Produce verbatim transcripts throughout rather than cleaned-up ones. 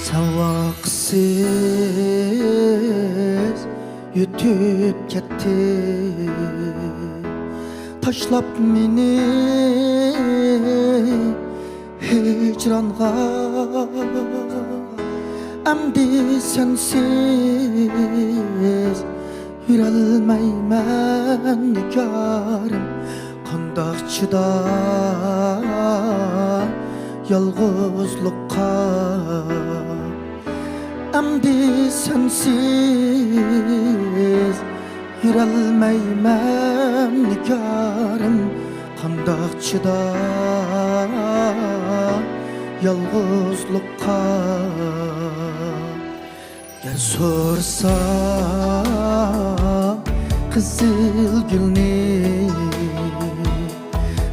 ساۋاقسىز يۆتۈپ كەتتى، تاشلاپ مېنى ھىجرانغا. ئەمدى سەنسىز يۈرەلمەيمەن نىگارىم، قانداق چىداي يالغۇزلۇققا؟ ئەمدى سەنسىز يۈرەلمەيمەن نىگارىم، قانداق چىداي يالغۇزلۇققا؟ يار سورىسا قىزىل گۈلنى،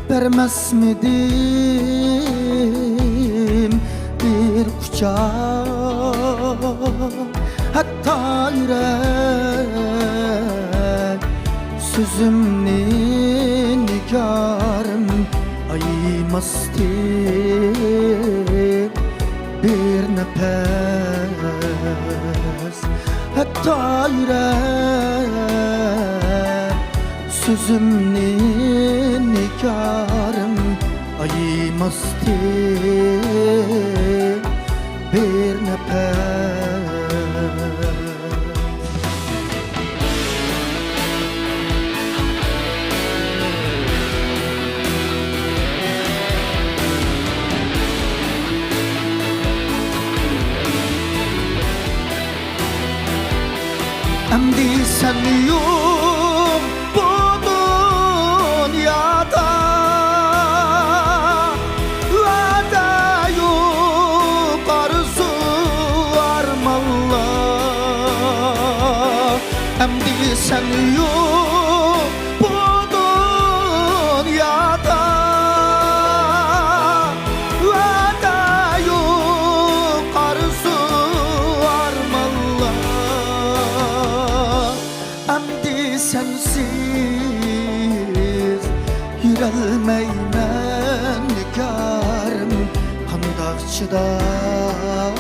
بەرمەسمىدىم بىر قۇچاق؟ ھەتتا يۈرەك سۆزۈمنى نىگارىم ئايىماستى بىر نەپەس. ھەتتا يۈرەك سۆزۈمنى نىگارىم ئايىماستى بىر نەپەس. ئەمدى سەن يوق بۇ دۇنيادا، ۋەدە يوق، ئارزۇ ئارمانلار. ئەمدى سەن يوق بۇ دۇنيادا، ۋەدە يوق، ئارزۇ ئارمانلار. ئەمدى سەنسىز يۈرەلمەيمەن نىگارىم، قانداق چىداي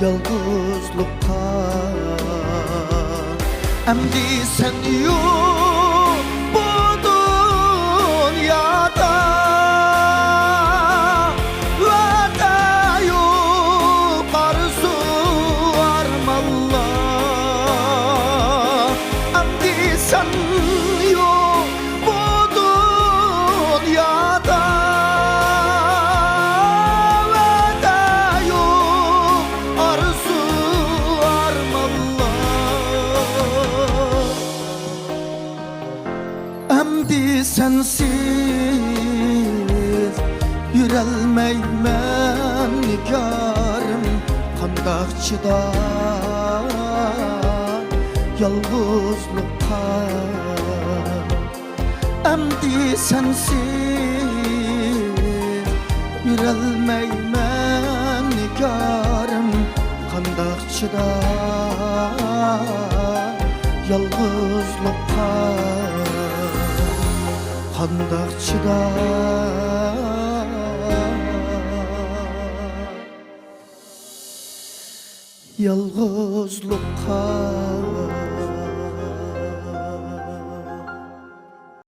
يالغۇزلۇققا؟ ئەمدى سەن يوق بۇ دۇنيادا، ۋەدە يوق، ئارزۇ ئارمانلار. ئەمدى سەن يوق بۇ دۇنيادا، ۋەدە يوق، ئارزۇ ئارمانلار. ئەمدى سەنسىز يۈرەلمەيمەن نىگارىم، قانداق چىداي يالغۇزلۇققا؟ ئەمدى سەنسىز يۈرەلمەيمەن نىگارىم، قانداق چىداي يالغۇزلۇققا؟ قانداق چىداي يالغۇزلۇققا؟